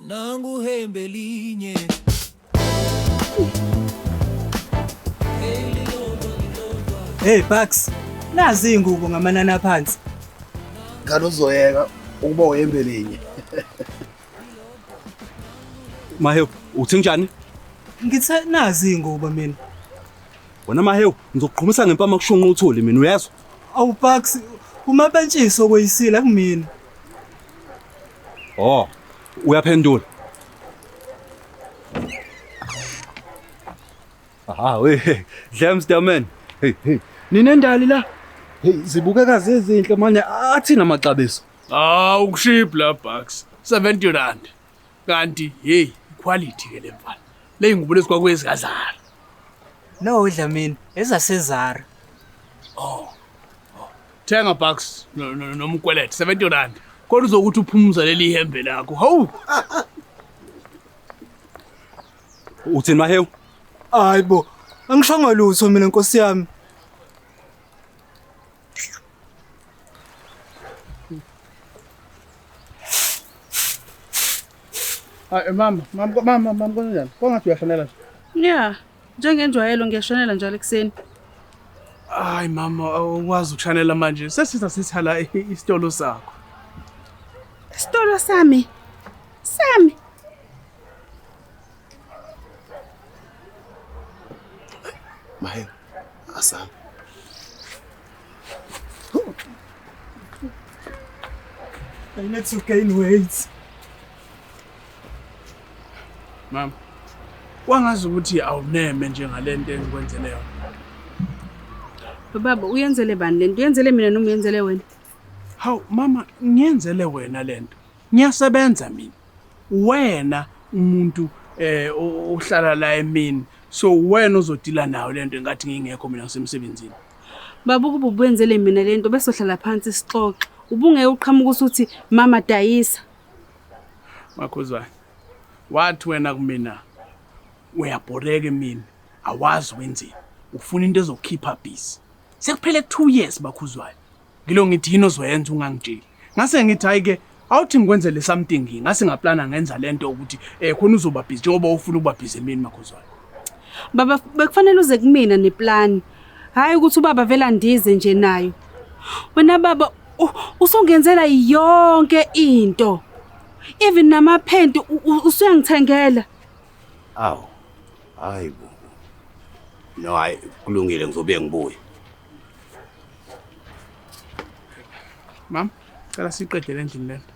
Nangu hembe linye. Hey Bucks, nazi ingubo ngamanani aphansi. Ngani uzoyeka ukuba uhembe linye. Mahewu, uthi njani? Ngithe nazi ingubo mina. Wena Mahewu, ngizokuqhumisa ngempama kushunqa uthuli mina uyezwa? Awu Bucks, umapentshisi okweyisile kumina. Oh, uyaphendula. Aha, we, Dlams man. Hey, hey. Ninendali la? Hey, zibukeka zizinhle manje athina amaxabiso. Ah, ukuship la Bucks. 70 rand. Kanti hey, quality ke lemfana. Le ingubo lezi kwakwezikazara. No Dlamini, ezaseZara. Thenga Bucks nomkwelete 70 rand. Kodwa uzokuthi uphumuza leli hembe lakho. Hawu! Uthini Mahewu? Hayibo, angishongo lutho mina nkosi yami. Hayi mama, mama mama mama kanjani? Kwangathi uyashanela nje. Yeah, njengenjwayelo ngiyashonela njalo ekuseni. Hayi mama, awukwazi ukushanela manje. Sesiza sithala isitolo sakho. Isitolo sami. Sami. Mahewu, asami. I need to gain weight. Mama. Kwangazi ukuthi awuneme njengalento engikwenzele yona. Baba, uyenzele bani lento? Uyenzele mina noma uyenzele wena? Hawu mama, ngiyenzele wena lento. Ngiyasebenza mina. Wena umuntu ohlala la emini. So wena uzodila nayo lento engathi ngingekho mina ngisemsebenzini. Baba, ukuba ubenzele mina lento bese uhlala phansi sixoxe. Ubungeke uqhamuka usuthi mama dayisa. Makhuzwane. Wathi wena kumina uyabhoreka emini, awazi wenzeni. Ufuna into ezokhipha busy. Sekuphele 2 years bakhuzwayo. Ngilo ngithi yini ozoyenza ungangitsheli. Ngase ngithi hayi ke awuthi ngikwenzele something ngase ngaplana ngenza lento ukuthi khona uzoba busy njengoba ufuna ukuba busy emini makhuzwayo. Baba, bekufanele uze kumina neplan. Hayi ukuthi ubaba vela ndize nje nayo. Wena baba usungenzela yonke into. Even namaphenti usuyangithengela. Awu. Hayi bo. No hayi kulungile ngizobuye ngibuye. Mam, cela siqedele endlini lento.